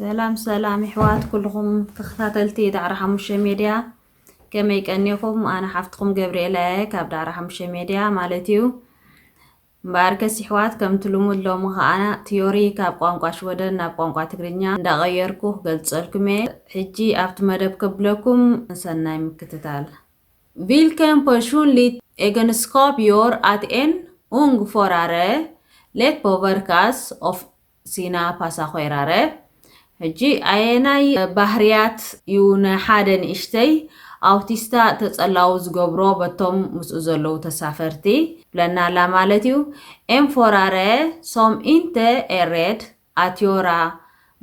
ሰላም ሰላም ይሕዋት ኩልኹም ተኸታተልቲ ዳዕሮ ሓሙሽተ ሜድያ፣ ከመይ ቀኒኹም? ኣነ ሓፍትኹም ገብርኤላ እየ ካብ ዳዕሮ ሓሙሽተ ሜድያ ማለት እዩ። እምበኣርከስ ይሕዋት፣ ከምቲ ልሙድ ሎሚ ኸኣ ቲዮሪ ካብ ቋንቋ ሽወደን ናብ ቋንቋ ትግርኛ እንዳቐየርኩ ክገልጸልኩም እየ። ሕጂ ኣብቲ መደብ ከብለኩም፣ ሰናይ ምክትታል። Vilken personlig egenskap gör att en ung förare lätt påverkas av sina passagerare? ሕጂ ኣየናይ ባህርያት እዩ ንሓደ ንእሽተይ ኣውቲስታ ተጸላዊ ዝገብሮ በቶም ምስኡ ዘለዉ ተሳፈርቲ? ብለና ኣላ ማለት እዩ። En förare som inte är rädd att göra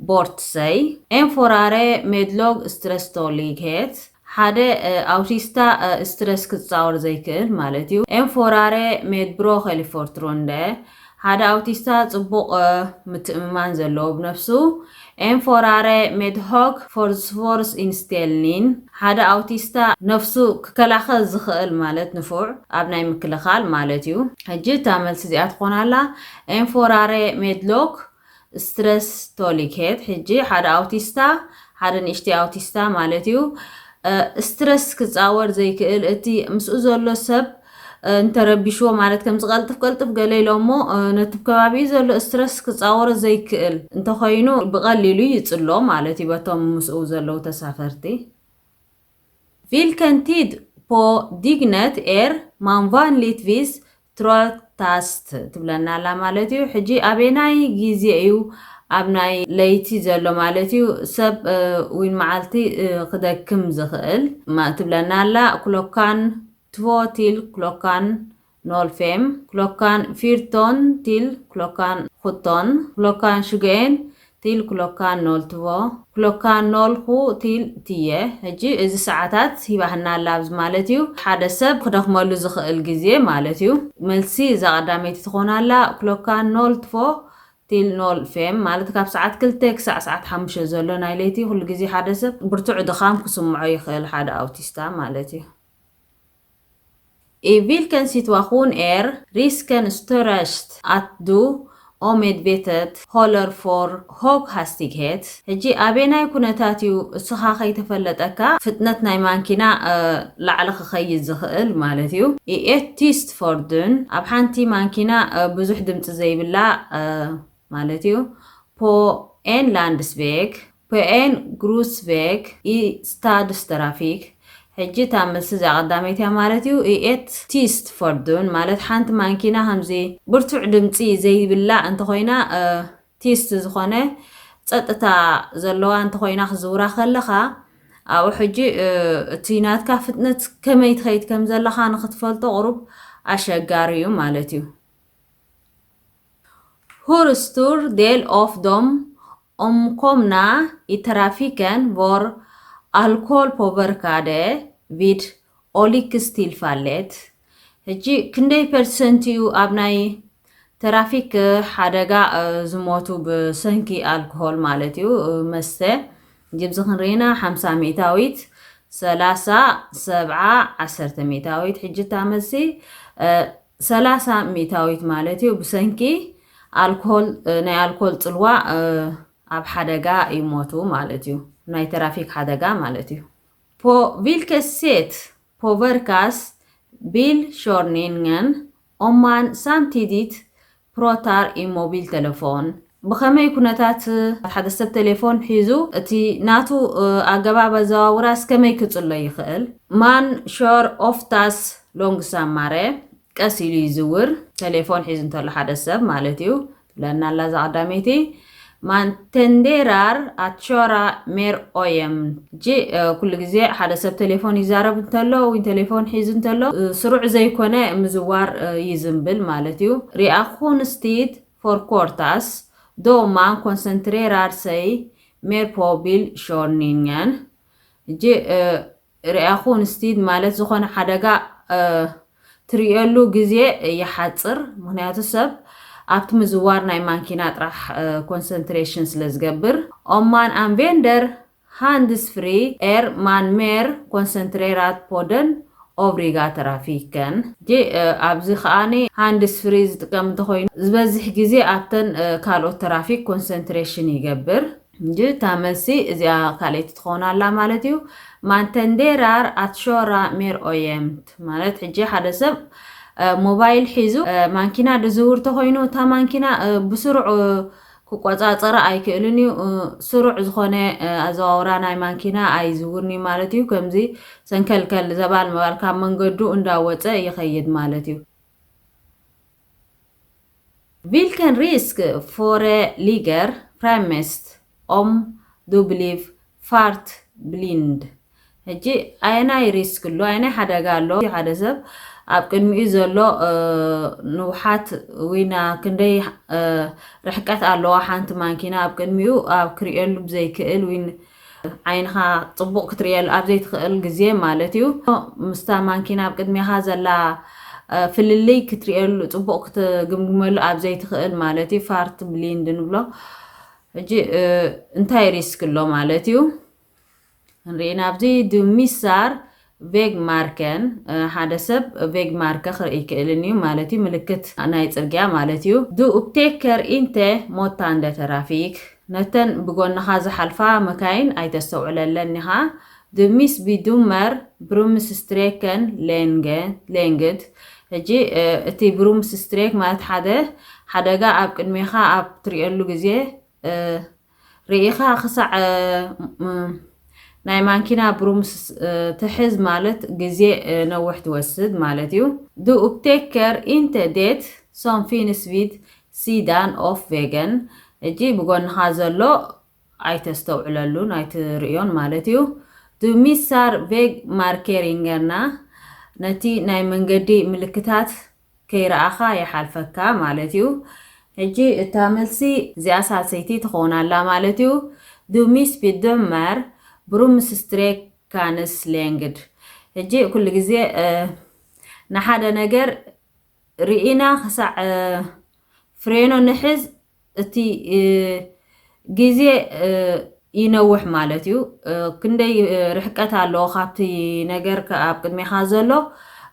bort sig. En förare med låg stresstålighet. ሓደ ኣውቲስታ ስትረስ ክጻወር ዘይክእል ማለት እዩ። En förare med bra självförtroende. ሓደ ኣውቲስታ ጽቡቕ ምትእምማን ዘለዎ ብነፍሱ። En förare med hög försvarsinställning. ሓደ ኣውቲስታ ነፍሱ ክከላኸል ዝኽእል ማለት ንፉዕ ኣብ ናይ ምክልኻል ማለት እዩ። ሕጂ እታ መልሲ እዚኣ ትኾን ኣላ። En förare med låg stresstålighet። ሕጂ ሓደ ኣውቲስታ፣ ሓደ ንእሽተይ ኣውቲስታ ማለት እዩ፣ ስትረስ ክጻወር ዘይክእል፣ እቲ ምስኡ ዘሎ ሰብ እንተረቢሽዎ ማለት ከም ዝቐልጥፍ ቀልጥፍ ገለ ኢሎሞ ነቲ ከባቢኡ ዘሎ ስትረስ ክጻወሮ ዘይክእል እንተኾይኑ ብቐሊሉ ይጽሎ ማለት እዩ በቶም ምስኡ ዘለዉ ተሳፈርቲ። Vilken tid på dygnet är man vanligtvis tröttast ትብለና ኣላ ማለት እዩ። ሕጂ ኣበናይ ግዜ እዩ ኣብ ናይ ለይቲ ዘሎ ማለት እዩ ሰብ ወይ መዓልቲ ክደክም ዝኽእል ትብለና ኣላ። Klockan två till klockan noll fem, klockan fjorton till klockan sjutton, klockan tjugoett till klockan noll två, klockan noll sju till tio. ሕጂ እዚ ሰዓታት ሂባህና ኣላ ኣብዚ ማለት እዩ። ሓደ ሰብ ክደኽመሉ ዝኽእል ግዜ ማለት እዩ። መልሲ እዛ ቀዳመይቲ ትኾን ኣላ። Klockan noll två till noll fem ማለት ካብ ሰዓት ክልተ ክሳዕ ሰዓት ሓሙሽተ ዘሎ ናይ ለይቲ ኩሉ ግዜ ሓደ ሰብ ብርቱዕ ድኻም ክስምዖ ይኽእል፣ ሓደ ኣውቲስታ ማለት እዩ። I vilken situation är risken störst att du omedvetet håller för hög hastighet? ሕጂ ኣበናይ ኩነታት እዩ እስኻ ከይተፈለጠካ ፍጥነት ናይ ማንኪና ላዕሊ ክኸይድ ዝኽእል ማለት እዩ። I ett tyst fordon፣ ኣብ ሓንቲ ማንኪና ብዙሕ ድምፂ ዘይብላ ማለት እዩ። På en landsväg, på en grusväg, i stadstrafik። ሕጂ እታ መልሲ እዚኣ ቀዳመይቲ እያ ማለት እዩ። I ett tyst fordon ማለት ሓንቲ ማንኪና ከምዚ ብርቱዕ ድምፂ ዘይብላ እንተኾይና፣ ቲስት ዝኾነ ጸጥታ ዘለዋ እንተኾይና ክዝውራ ከለኻ፣ ኣብኡ ሕጂ እቲ ናትካ ፍጥነት ከመይ ትኸይድ ከም ዘለኻ ንኽትፈልጦ ቁሩብ ኣሸጋሪ እዩ ማለት እዩ። Hur stor del av de omkomna i trafiken var alkoholpåverkade vid olyckstillfället? ሕጂ ክንደይ ፐርሰንት እዩ ኣብ ናይ ትራፊክ ሓደጋ ዝሞቱ ብሰንኪ ኣልኮሆል ማለት እዩ መስተ? ጅብዚ ክንርኢና ሓምሳ ሚእታዊት፣ ሰላሳ፣ ሰብዓ፣ ዓሰርተ ሚእታዊት። ሕጂ እታ መልሲ ሰላሳ ሚእታዊት ማለት እዩ። ብሰንኪ ኣልኮል፣ ናይ ኣልኮል ጽልዋ ኣብ ሓደጋ ይሞቱ ማለት እዩ። ናይ ትራፊክ ሓደጋ ማለት እዩ። På vilket sätt påverkas bilkörningen om man samtidigt pratar i mobiltelefon? ብኸመይ ኩነታት ሓደ ሰብ ቴሌፎን ሒዙ እቲ ናቱ ኣገባብ ኣዘዋውራስ ከመይ ክጽሎ ይኽእል? Man kör oftast långsammare፣ ቀስ ኢሉ ይዝውር። ቴሌፎን ሒዙ እንተሎ ሓደ ሰብ ማለት እዩ። ትብለና ኣላ እዛ ቀዳመይቲ። Man tenderar att köra mer ojämnt። ሕጂ ኩሉ ግዜ ሓደ ሰብ ቴሌፎን ይዛረብ እንተሎ ወይ ቴሌፎን ሒዙ እንተሎ ስሩዕ ዘይኮነ ምዝዋር ይዝንብል ማለት እዩ። Reaktionstiden förkortas då man koncentrerar sig mer på bilkörningen. ሕጂ reaktionstid ማለት ዝኾነ ሓደጋ ትርእየሉ ግዜ ይሓጽር። ምኽንያቱ ሰብ ኣብቲ ምዝዋር ናይ ማንኪና ጥራሕ ኮንሰንትሬሽን ስለ ዝገብር። Om man använder handsfree är man mer koncentrerad på den övriga trafiken. ሕጂ ኣብዚ ከዓኒ ሃንድስ ፍሪ ዝጥቀም እንተኾይኑ ዝበዝሕ ግዜ ኣብተን ካልኦት ትራፊክ ኮንሰንትሬሽን ይገብር። እንጂ እታ መልሲ እዚኣ ካልኣይቲ ትኸውን ኣላ ማለት እዩ። Man tenderar att köra mer ojämnt ማለት ሕጂ ሓደ ሰብ ሞባይል ሒዙ ማንኪና ድዝውር ተኮይኑ እታ ማንኪና ብስሩዕ ክቆፃፀረ ኣይክእልን እዩ። ስሩዕ ዝኾነ ኣዘዋውራ ናይ ማንኪና ኣይዝውርን እዩ ማለት እዩ። ከምዚ ሰንከልከል ዘባል መባል ካብ መንገዱ እንዳወፀ ይኸይድ ማለት እዩ። Vilken risk föreligger främst om du blir fartblind? ሕጂ ኣየናይ ሪስክ ኣሎ? ኣየናይ ሓደጋ ኣሎ? ሓደ ሰብ ኣብ ቅድሚኡ ዘሎ ንውሓት ዊና ክንደይ ርሕቀት ኣለዋ ሓንቲ ማንኪና ኣብ ቅድሚኡ ኣብ ክርእየሉ ብዘይክእል ዊን ዓይንኻ ፅቡቕ ክትርእየሉ ኣብ ዘይትኽእል ግዜ ማለት እዩ። ምስታ ማንኪና ኣብ ቅድሜኻ ዘላ ፍልልይ ክትርእየሉ ፅቡቕ ክትግምግመሉ ኣብ ዘይትኽእል ማለት እዩ። ፋርት ብሊንድ ንብሎ። ሕጂ እንታይ ሪስክ ኣሎ ማለት እዩ? ንርኢ ናብዚ ድሚሳር ቬግ ማርከን ሓደ ሰብ ቬግ ማርከ ክርኢ ይክእልን እዩ ማለት እዩ። ምልክት ናይ ፅርግያ ማለት እዩ። Du upptäcker inte mötande trafik ነተን ብጎንኻ ዝሓልፋ መካይን ኣይተስተውዕለለን ኢኻ። Du misst bedömer Bromssträcken längd ሕጂ እቲ ብሩምስስትሬክ ማለት ሓደ ሓደጋ ኣብ ቅድሜኻ ኣብ ትሪእሉ ግዜ ርኢኻ ክሳዕ ናይ ማንኪና ብሩምስ ትሕዝ ማለት ግዜ ነውሕ ትወስድ ማለት እዩ። Du upptäcker inte det som finns vid sidan av vägen ሕጂ ብጎንኻ ዘሎ ኣይተስተውዕለሉን ኣይትርእዮን ማለት እዩ። Du missar vägmarkeringarna ነቲ ናይ መንገዲ ምልክታት ከይረኣኻ ይሓልፈካ ማለት እዩ። ሕጂ እታ መልሲ እዚኣ ሳልሰይቲ ትኸውን ኣላ ማለት እዩ። Du misst bedömer Bromssträckans längd ሕጂ ኩሉ ግዜ ንሓደ ነገር ርኢና ክሳዕ ፍሬኖ ንሕዝ እቲ ግዜ ይነውሕ ማለት እዩ። ክንደይ ርሕቀት ኣለዎ ካብቲ ነገር ኣብ ቅድሜኻ ዘሎ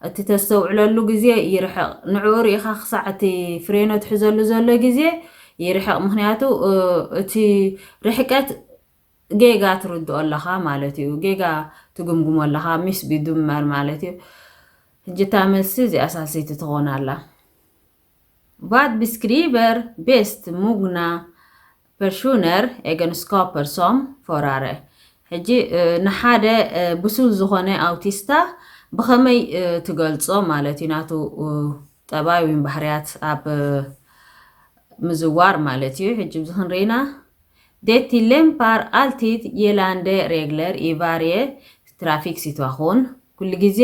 እቲ ተስተውዕለሉ ግዜ ይርሕቕ። ንዕኡ ርኢኻ ክሳዕ እቲ ፍሬኖ ትሕዘሉ ዘሎ ግዜ ይርሕቕ። ምክንያቱ እቲ ርሕቀት ጌጋ ትርድኦ ኣለኻ ማለት እዩ። ጌጋ ትግምግሞ ኣለኻ ሚስ ቢዱመር ማለት እዩ። ሕጂ እታ መልሲ እዚኣ ሳልሰይቲ ትኾን ኣላ። Vad beskriver bäst mogna personer egenskaper som förare? ሕጂ ንሓደ ብሱል ዝኾነ ኣውቲስታ ብኸመይ ትገልጾ ማለት እዩ? ናቱ ጠባይ ወይ ባህርያት ኣብ ምዝዋር ማለት እዩ። ሕጂ ብዚ ክንርኢና Det tillämpar alltid gällande regler i varje trafiksituation ኩሉ ግዜ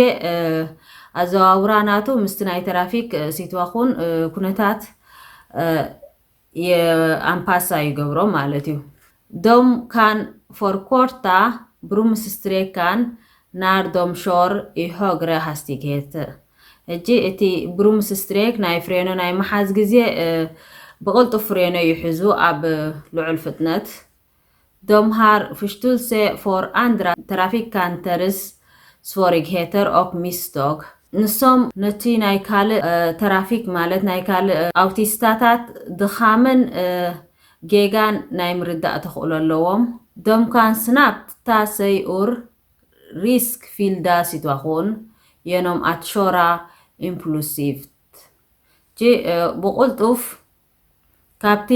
ኣዘዋውራ ናቱ ምስቲ ናይ ትራፊክ ሲትዋኹን ኩነታት የኣምፓሳ ይገብሮ ማለት እዩ። De kan förkorta bromssträckan när de kör i högre hastighet ሕጂ እቲ ብሩምስስትሬክ ናይ ፍሬኖ ናይ መሓዝ ግዜ ብቕልጡፍ ፍሬኖ ይሕዙ ኣብ ልዑል ፍጥነት። De har förståelse för andra trafikanters svårigheter och misstag ንሶም ነቲ ናይ ካልእ ተራፊክ ማለት ናይ ካልእ ኣውቲስታታት ድኻምን ጌጋን ናይ ምርዳእ ተኽእሎ ኣለዎም። De kan snabbt ta sig ur riskfyllda situationer genom att köra impulsivt ሕጂ ብቕልጡፍ ካብቲ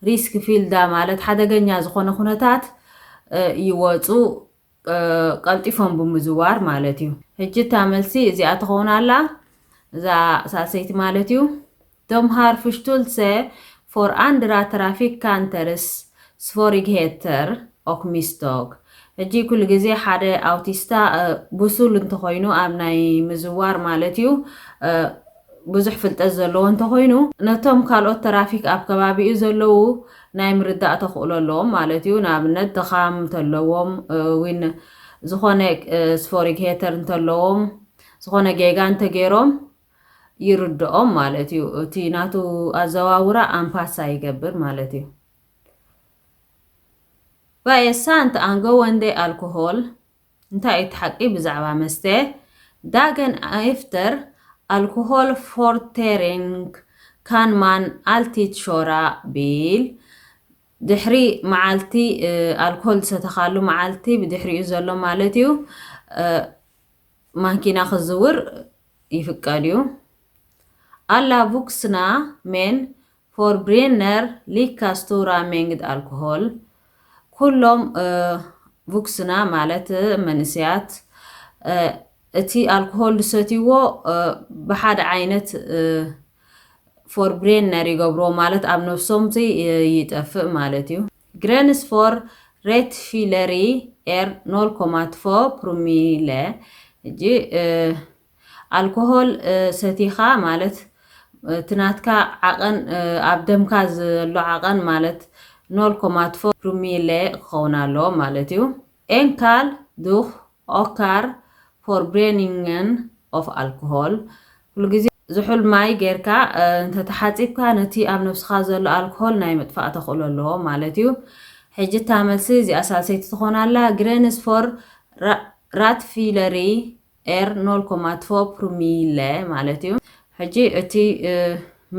ሪስክ ፊልዳ ማለት ሓደገኛ ዝኾነ ኩነታት ይወፁ ቀልጢፎም ብምዝዋር ማለት እዩ። ሕጂ እታ መልሲ እዚኣ ትኸውን ኣላ እዛ ሳልሰይቲ ማለት እዩ። De har förståelse för andra trafikanters svårigheter och misstag ሕጂ ኩሉ ግዜ ሓደ ኣውቲስታ ብሱል እንተኾይኑ ኣብ ናይ ምዝዋር ማለት እዩ ብዙሕ ፍልጠት ዘለዎ እንተኾይኑ ነቶም ካልኦት ተራፊክ ኣብ ከባቢኡ ዘለዉ ናይ ምርዳእ ተኽእሎ ኣለዎም ማለት እዩ። ንኣብነት ድኻም እንተለዎም ዊን ዝኾነ ስፎሪክ ሄተር እንተለዎም ዝኾነ ጌጋ እንተገይሮም ይርድኦም ማለት እዩ። እቲ ናቱ ኣዘዋውራ ኣምፓሳ ይገብር ማለት እዩ። Vad är sant angående alkohol? እንታይ እቲ ሓቂ ብዛዕባ መስተ? Dagen efter alkoholförtäring kan man alltid köra bil. ድሕሪ መዓልቲ፣ እ፣ ኣልኮል ዝሰተኻሉ መዓልቲ ብድሕሪኡ ዘሎ ማለት እዩ፣ እ፣ ማኪና ክዝውር ይፍቀድ እዩ። Alla vuxna män forbrenner lika stora mängd alkohol. ኩሎም፣ እ፣ ቡክስና ማለት መንእሰያት፣ እ፣ እቲ ኣልኮሆል ዝሰትይዎ፣ እ፣ ብሓደ ዓይነት፣ እ፣ ፎርብሬነር ይገብርዎ ማለት ኣብ ነብሶም ዚ፣ እ፣ ይጠፍእ ማለት እዩ። Gräns för rattfylleri är noll komma två promille. ሕጂ፣ እ፣ ኣልኮሆል፣ እ፣ ሰቲኻ ማለት፣ እ፣ እቲ ናትካ ዓቐን፣ እ፣ ኣብ ደምካ ዘሎ ዓቐን ማለት ኖል ኮማ ትፎ ፕሩሚለ ክኸውን ኣለዎ ማለት እዩ። En kald dusj ökar förbränningen av alkohol. ኩሉ ግዜ ዝሑል ማይ ጌርካ፣ እ፣ እንተተሓጺብካ ነቲ ኣብ ነብስኻ ዘሎ ኣልኮሆል ናይ ምጥፋእ ተኽእሎ ኣለዎ ማለት እዩ። ሕጂ እታ መልሲ እዚኣ ሳልሰይቲ ትኾን ኣላ። Gräns för ra-, rattfylleri är noll komma två promille ማለት እዩ። ሕጂ እቲ፣ እ፣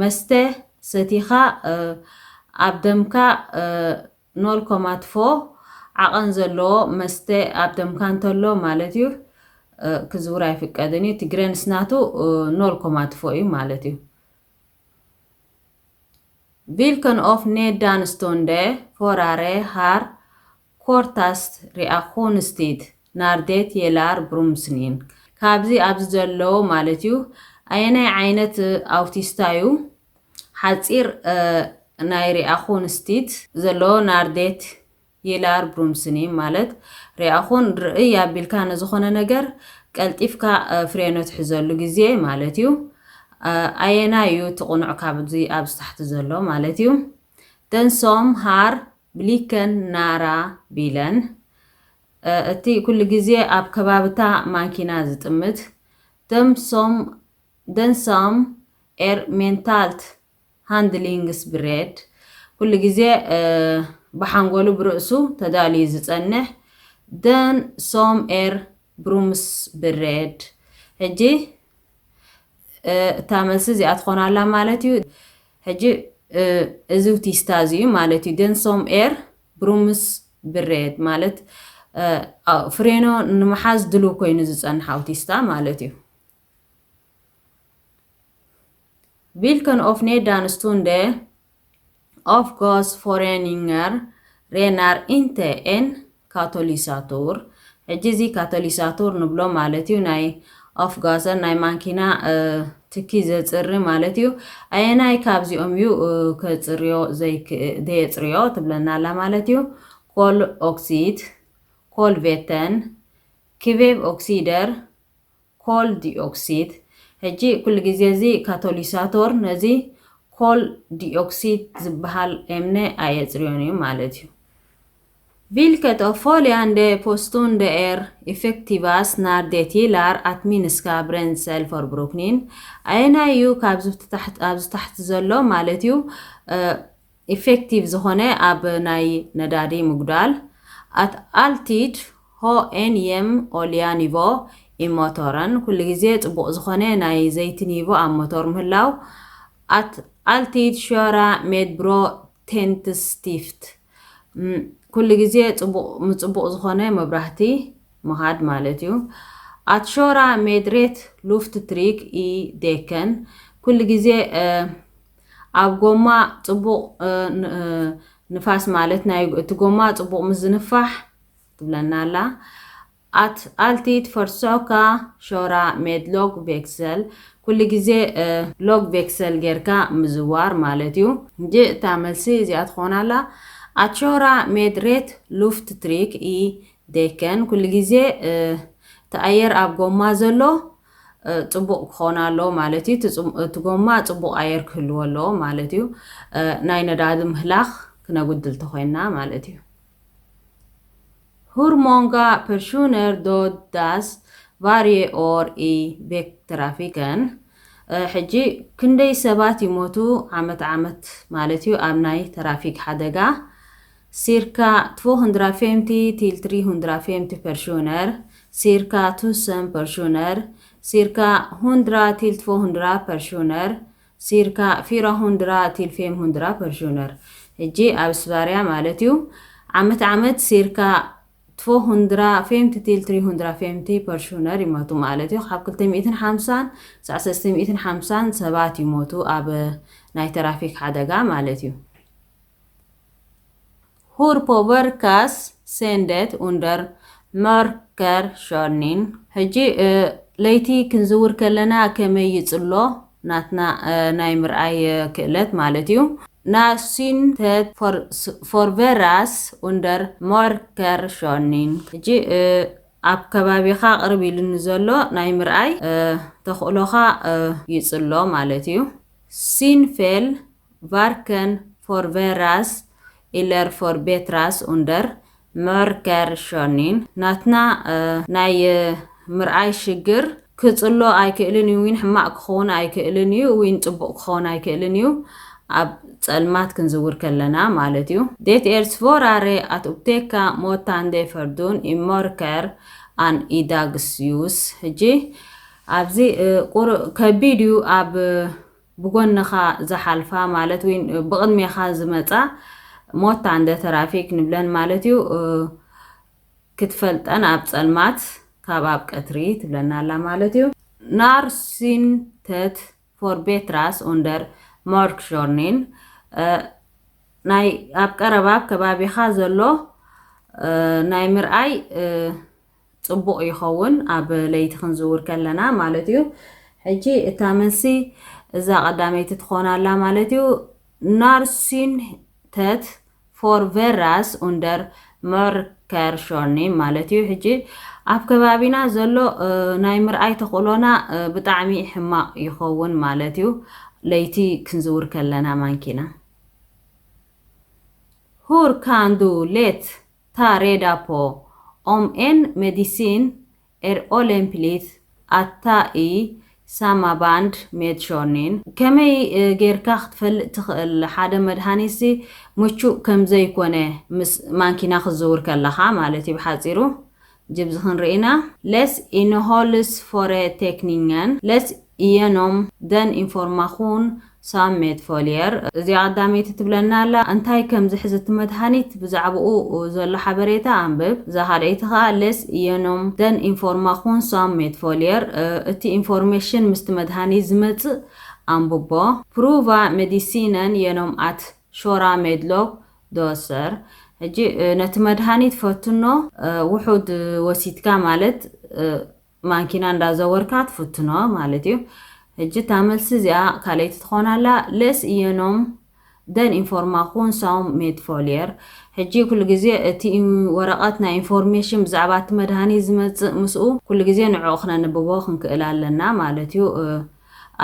መስተ ሰቲኻ፣ እ፣ ኣብ ደምካ፣ እ፣ ኖል ኮማ ትፎ ዓቐን ዘለዎ መስተ ኣብ ደምካ እንተሎ ማለት እዩ፣ እ፣ ክዝውር ኣይፍቀድን እዩ። እቲ ግረንስ ናቱ፣ እ፣ ኖል ኮማ ትፎ እዩ ማለት እዩ። Vilken av nedanstående förare har kortast reaktionstid när det gäller bromsning? ካብዚ ኣብዚ ዘለዉ ማለት እዩ፣ ኣየናይ ዓይነት ኣውቲስታ እዩ ሓፂር፣ እ፣ ናይ ሪኣኹን ስቲት ዘለዎ ናርዴት ይላር ብሩምስኒ ማለት ሪኣኹን ርእይ ኣቢልካ ንዝኾነ ነገር ቀልጢፍካ፣ እ፣ ፍሬኖ ትሕዘሉ ግዜ ማለት እዩ። እ፣ ኣየናይ እዩ እቲ ቁኑዕ ካብዚ ኣብዚ ታሕቲ ዘሎ ማለት እዩ? Den som har blicken nära bilen፣ እ፣ እቲ ኩሉ ግዜ ኣብ ከባብታ ማኪና ዝጥምት። Den som፣ den som är mentalt handlingsberedd፣ ኩሉ ግዜ፣ እ፣ ብሓንጎሉ ብርእሱ ተዳልዩ ዝጸንሕ። Den som är bromsberedd። ሕጂ፣ እ፣ እታ መልሲ እዚኣ ትኾን ኣላ ማለት እዩ። ሕጂ፣ እ፣ እዚ ውቲስታ እዚ እዩ ማለት እዩ። Den som är bromsberedd ማለት፣ እ፣ ኣ-፣ ፍሬኖ ንምሓዝ ድሉው ኮይኑ ዝጸንሕ ኣውቲስታ ማለት እዩ። Vilken av nedanstående avgasföreningar renar inte en katalysator? ሕጂ እዚ ካታሊሳቶር ንብሎ ማለት እዩ፣ ናይ ኣፍጋዘር ናይ ማንኪና፣ እ፣ ትኪ ዘጽሪ ማለት እዩ። ኣየናይ ካብዚኦም እዩ፣ እ፣ ከጽርዮ ዘይክ-፣ ዘየጽርዮ ትብለና ኣላ ማለት እዩ። ኮል ኦክሲድ፣ ኮል ቬተን፣ ክቬብ ኦክሲደር፣ ኮል ዲኦክሲድ። ሕጂ ኩሉ ግዜ እዚ ካቶሊሳቶር ነዚ ኮል ዲኦክሲድ ዝበሃል ኤምነ ኣየጽርዮን እዩ ማለት እዩ። Vilket av följande påstående är effektivast när det gäller att minska bränsle förbrukning? ኣየናይ እዩ ካብዚ ታሕት-፣ ኣብዚ ታሕቲ ዘሎ ማለት እዩ፣ እ፣ ኢፌክቲቭ ዝኾነ ኣብ ናይ ነዳዲ ምጉዳል? Att alltid ha en jämn oljenivå i motorn፣ ኩሉ ግዜ ጽቡቕ ዝኾነ ናይ ዘይቲ ኒቮ ኣብ ሞቶር ምህላው። Att alltid köra med bra tändstift፣ ም፣ ኩሉ ግዜ ጽቡቕ፣ ምጽቡቕ ዝኾነ መብራህቲ ምኻድ ማለት እዩ። Att köra med rätt lufttryck i däcken፣ ኩሉ ግዜ፣ እ፣ ኣብ ጎማ ጽቡቕ፣ እ፣ ን-፣ እ፣ ንፋስ ማለት ናይ እቲ ጎማ ጽቡቕ ምስ ዝንፋሕ ትብለና ኣላ። Att alltid försöka köra med låg växel፣ ኩሉ ግዜ፣ እ፣ ሎግ ቬክሰል ጌርካ ምዝዋር ማለት እዩ። እንጂ እታ መልሲ እዚኣ ትኾን ኣላ። Att köra med rätt lufttryck i däcken፣ ኩሉ ግዜ፣ እ፣ እቲ ኣየር ኣብ ጎማ ዘሎ፣ እ፣ ጽቡቕ ክኾን ኣለዎ ማለት እዩ። እቲ ጽም-፣ እቲ ጎማ ጽቡቕ ኣየር ክህልዎ ኣለዎ ማለት እዩ። እ፣ ናይ ነዳዲ ምህላኽ ክነጉድል ተኾይንና ማለት እዩ። Hur många personer dödas varje år i vägtrafiken? እ፣ ሕጂ ክንደይ ሰባት ይሞቱ ዓመት ዓመት ማለት እዩ ኣብ ናይ ትራፊክ ሓደጋ? Cirka tvåhundrafemtio till trehundrafemtio personer፣ cirka tusen personer፣ cirka hundra till tvåhundra personer፣ cirka fyrahundra till femhundra personer። ሕጂ ኣብ ስባርያ ማለት እዩ ዓመት ዓመት ሲርካ tvåhundrafemtio till trehundrafemtio personer ይሞቱ ማለት እዩ። ካብ ክልተ ሚእትን ሓምሳን ክሳዕ ሰለስተ ሚእትን ሓምሳን ሰባት ይሞቱ ኣብ ናይ ትራፊክ ሓደጋ ማለት እዩ። Hur påverkas seendet under mörkerkörning? ሕጂ ለይቲ ክንዝውር ከለና ከመይ ይጽሎ ናትና ናይ ምርኣይ ክእለት ማለት እዩ። När synsättet förvärras under mörkerkörning. ሕጂ ኣብ ከባቢኻ ቅርብ ኢሉ ንዘሎ ናይ ምርኣይ ተኽእሎኻ ይጽሎ ማለት እዩ። Synfel varken förvärras eller förbättras under mörkerkörning. ናትና ናይ ምርኣይ ሽግር ክጽሎ ኣይክእልን እዩ፣ ዊን ሕማቕ ክኸውን ኣይክእልን እዩ፣ ዊን ጽቡቕ ክኸውን ኣይክእልን እዩ ኣብ ጸልማት ክንዝውር ከለና ማለት እዩ። Det är svårare att upptäcka mötande fordon i mörker än i dagsljus. ሕጂ ኣብዚ ከቢድ እዩ ኣብ ብጎንኻ ዝሓልፋ ማለት ወይ ብቕድሜኻ ዝመጻ ሞታ እንደ ትራፊክ ንብለን ማለት እዩ። ክትፈልጠን ኣብ ጸልማት ካብ ኣብ ቀትሪ ትብለና ኣላ ማለት እዩ። När synsättet förbättras under mörkerkörning፣ ናይ ኣብ ቀረባ ኣብ ከባቢኻ ዘሎ ናይ ምርኣይ ጽቡቕ ይኸውን ኣብ ለይቲ ክንዝውር ከለና ማለት እዩ። ሕጂ እታ መልሲ እዛ ቀዳመይቲ ትኾን ኣላ ማለት እዩ። När synsättet förvärras under mörkerkörning ማለት እዩ። ሕጂ ኣብ ከባቢና ዘሎ ናይ ምርኣይ ተኽእሎና ብጣዕሚ ሕማቕ ይኸውን ማለት እዩ። ለይቲ ክንዝውር ከለና ማንኪና። Hur kan du lätt ta reda på om en medicin är olämplig att ta i samband med körning? ከመይ ጌርካ ክትፈልጥ ትኽእል ሓደ መድሃኒትሲ ምቹእ ከም ዘይኮነ ምስ ማንኪና ክትዝውር ከለኻ ማለት እዩ ብሓጺሩ። ጅብዚ ክንርኢና Les innehållsförteckningen. Les genom den information som medföljer። እዚኣ ቀዳመይቲ ትብለና ኣላ እንታይ ከም ዝሕዝ እቲ መድሃኒት ብዛዕባኡ ዘሎ ሓበሬታ ኣንብብ። እዛ ካልኣይቲ ከዓ Les genom den information som medföljer። እቲ ኢንፎርሜሽን ምስቲ መድሃኒት ዝመጽእ ኣንብቦ። Prova medicinen genom att köra medelhöga doser። ሕጂ ነቲ መድሃኒት ፈትኖ ውሑድ ወሲድካ ማለት ማንኪና እንዳዘወርካ ትፍትኖ ማለት እዩ። ሕጂ እታ መልሲ እዚኣ ካልኣይቲ ትኾን ኣላ። Les genom den information som medföljer። ሕጂ ኩሉ ግዜ እቲ ወረቐት ናይ ኢንፎርሜሽን ብዛዕባ እቲ መድሃኒት ዝመጽእ ምስኡ ኩሉ ግዜ ንዕኡ ክነንብቦ ክንክእል ኣለና ማለት እዩ።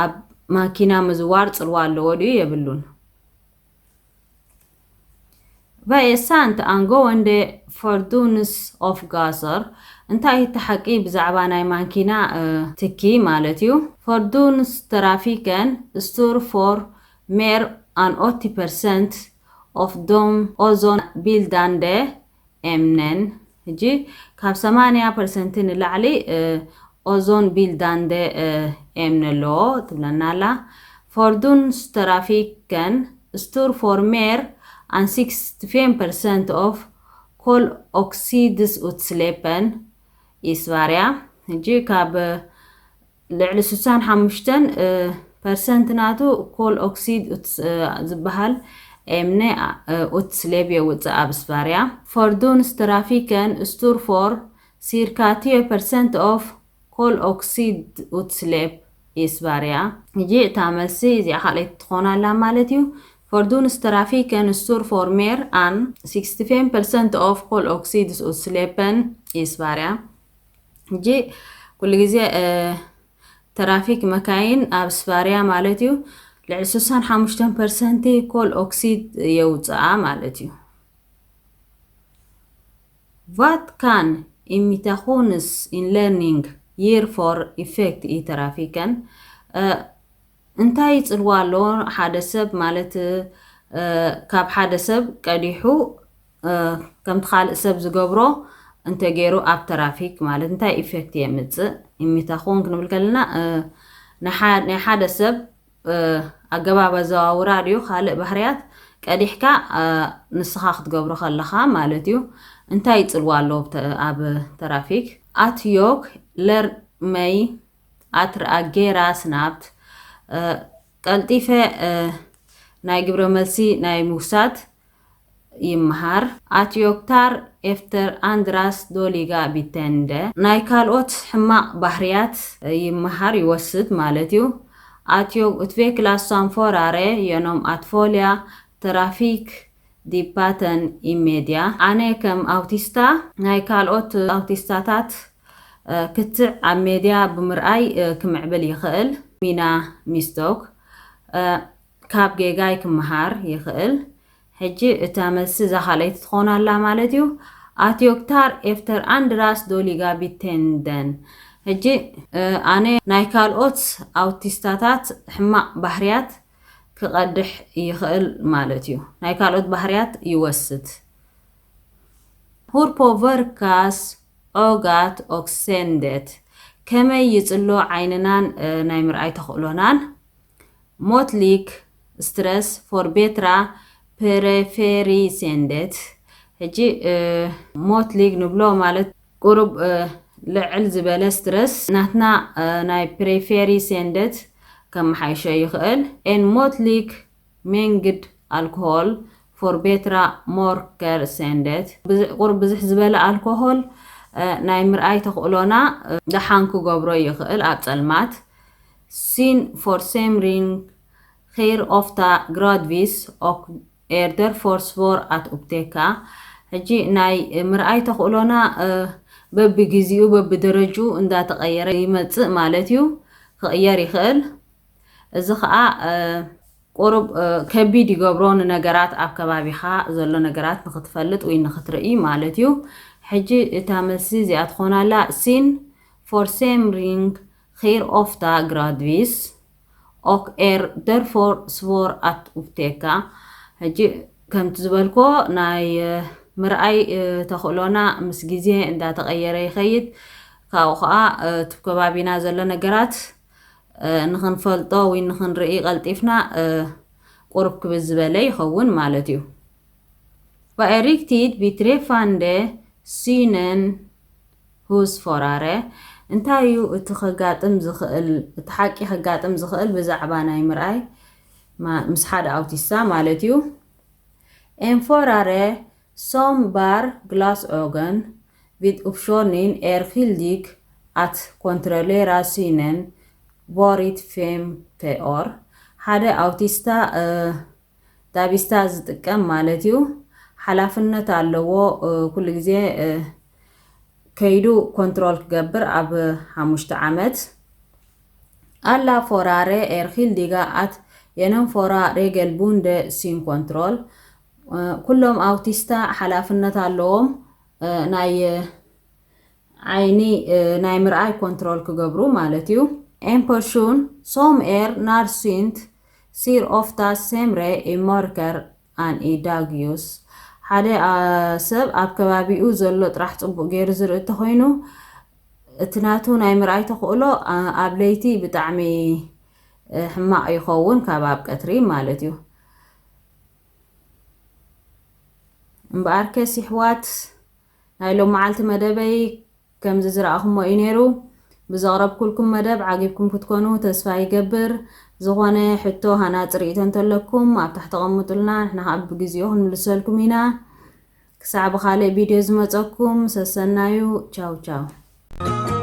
ኣብ ማኪና ምዝዋር ጽልዋ ኣለዎ ድዩ የብሉን? Vad är sant angående fordonsavgaser? እንታይ እቲ ሓቂ ብዛዕባ ናይ ማንኪና ትኪ ማለት እዩ? Fordonstrafiken står för mer än åttio procent av de ozonbildande ämnen. ሕጂ ካብ ሰማንያ ፐርሰንት ንላዕሊ ኦዞን ቢልዳንደ ኤምነ ኣለዎ ትብለና ኣላ። Fordonstrafiken står för mer än sextiofem procent av koldioxidutsläppen i Sverige. ሕጂ ካብ ልዕሊ ስሳን ሓሙሽተን ፐርሰንት ናቱ ኮል ኦክሲድ ዝበሃል ኤምነ ኡትስሌብ የውፅእ ኣብ ስባርያ። Fordonstrafiken står för cirka tio procent av koldioxidutsläpp i Sverige. ሕጂ እታ መልሲ እዚኣ ካልኣይቲ ትኾን ኣላ ማለት እዩ። Fordonstrafiken står för mer än sextiofem procent av koldioxidutsläppen i Sverige. ሕጂ ኩሉ ግዜ ትራፊክ መካይን ኣብ ስባርያ ማለት እዩ ልዕሊ ስሳን ሓሙሽተን ፐርሰንቲ ኮል ኦክሲድ የውፅኣ ማለት እዩ። Vad kan imitationsinlärning ge för effekt i trafiken? እንታይ ጽልዋ ኣለዎ ሓደ ሰብ ማለት ካብ ሓደ ሰብ ቀዲሑ ከምቲ ካልእ ሰብ ዝገብሮ እንተገይሩ ኣብ ትራፊክ ማለት እንታይ ኢፌክት የምጽእ? ኢሚታኾን ክንብል ከለና ናይ ሓደ ሰብ ኣገባብ ኣዘዋውራ ድዩ ካልእ ባህርያት ቀዲሕካ ንስኻ ክትገብሮ ከለኻ ማለት እዩ። እንታይ ይፅልዋ ኣለዎ ኣብ ተራፊክ? At jag lär mig att reagera snabbt. ቀልጢፈ ናይ ግብረ መልሲ ናይ ምውሳድ ይምሃር። Att jag tar efter andras dåliga beteende. ናይ ካልኦት ሕማቕ ባህርያት ይምሃር ይወስድ ማለት እዩ። Att jag utvecklas som förare genom att följa trafikdebatten i media. ኣነ ከም ኣውቲስታ ናይ ካልኦት ኣውቲስታታት ክትዕ ኣብ ሜድያ ብምርኣይ ክምዕብል ይኽእል። ሚና ሚስቶክ ካብ ጌጋይ ክምሃር ይኽእል። ሕጂ እታ መልሲ እዛ ካልኣይቲ ትኾን ኣላ ማለት እዩ። Att jag tar efter andras dåliga beteenden. ሕጂ ኣነ ናይ ካልኦት ኣውቲስታታት ሕማቕ ባህርያት ክቐድሕ ይኽእል ማለት እዩ። ናይ ካልኦት ባህርያት ይወስድ። Hur påverkas ögat och seendet? ከመይ ይጽሎ ዓይንናን ናይ ምርኣይ ተኽእሎናን? Måttlig stress förbättrar periferiseendet. ሕጂ måttlig ንብሎ ማለት ቁሩብ ልዕል ዝበለ ስትረስ ናትና ናይ ፕሬፌሪ ሴንደት ከመሓይሾ ይኽእል። En måttlig mängd alkohol förbättrar mörkerseendet. ቁሩብ ብዝሕ ዝበለ ኣልኮሆል ናይ ምርኣይ ተኽእሎና ደሓን ክገብሮ ይኽእል ኣብ ጸልማት። Synförsämring sker ofta gradvis och är därför svår att upptäcka. ሕጂ ናይ ምርኣይ ተኽእሎና በብግዜኡ በብደረጅኡ እንዳተቐየረ ይመጽእ ማለት እዩ። ክቕየር ይኽእል። እዚ ኸኣ ቁሩብ ከቢድ ይገብሮ ንነገራት ኣብ ከባቢኻ ዘሎ ነገራት ንኽትፈልጥ ወይ ንኽትርኢ ማለት እዩ። ሕጂ እታ መልሲ እዚኣ ትኾናላ። Synförsämring sker ofta gradvis och är därför svår att upptäcka. ሕጂ ከምቲ ዝበልኮ ናይ ምርኣይ ተኽእሎና ምስ ግዜ እንዳተቐየረ ይኸይድ። ካብኡ ከዓ እቲ ከባቢና ዘሎ ነገራት ንኽንፈልጦ ወይ ንኽንርኢ ቀልጢፍና ቁሩብ ክብዝ ዝበለ ይኸውን ማለት እዩ። Vad är riktigt beträffande synen hos förare? እንታይ እዩ እቲ ከጋጥም ዝኽእል፣ እቲ ሓቂ ከጋጥም ዝኽእል ብዛዕባ ናይ ምርኣይ ምስ ሓደ ኣውቲስታ ማለት እዩ? En förare som bär glasögon vid uppkörning är skyldig att kontrollera synen var femte år. ሓደ ኣውቲስታ ዳቢስታ ዝጥቀም ማለት እዩ ሓላፍነት ኣለዎ ኩሉ ግዜ ከይዱ ኮንትሮል ክገብር ኣብ ሓሙሽተ ዓመት። Alla förare är skyldiga att genomföra regelbunden synkontroll. ኩሎም ኣውቲስታ ሓላፍነት ኣለዎም ናይ ዓይኒ ናይ ምርኣይ ኮንትሮል ክገብሩ ማለት እዩ። En person som är närsynt ser ofta sämre i mörker än i dagljus. ሓደ ሰብ ኣብ ከባቢኡ ዘሎ ጥራሕ ፅቡቅ ገይሩ ዝርኢ እንተኮይኑ እቲ ናቱ ናይ ምርኣይ ተኽእሎ ኣብ ለይቲ ብጣዕሚ ሕማቕ ይኸውን ካብ ኣብ ቀትሪ ማለት እዩ። እምበኣርከስ ይሕዋት ናይ ሎም መዓልቲ መደበይ ከምዚ ዝረኣኹሞ እዩ ነይሩ። ብዘቕረብኩልኩም መደብ ዓጊብኩም ክትኮኑ ተስፋ ይገብር። ዝኾነ ሕቶ ሃናፂ ርእይቶ እንተለኩም ኣብ ታሕቲ ኣቐምጡልና፣ ንሕና ከዓ ብግዜኡ ክንምልሰልኩም ኢና። ክሳዕ ብኻልእ ቪድዮ ዝመፀኩም ሰሰናዩ። ቻው ቻው።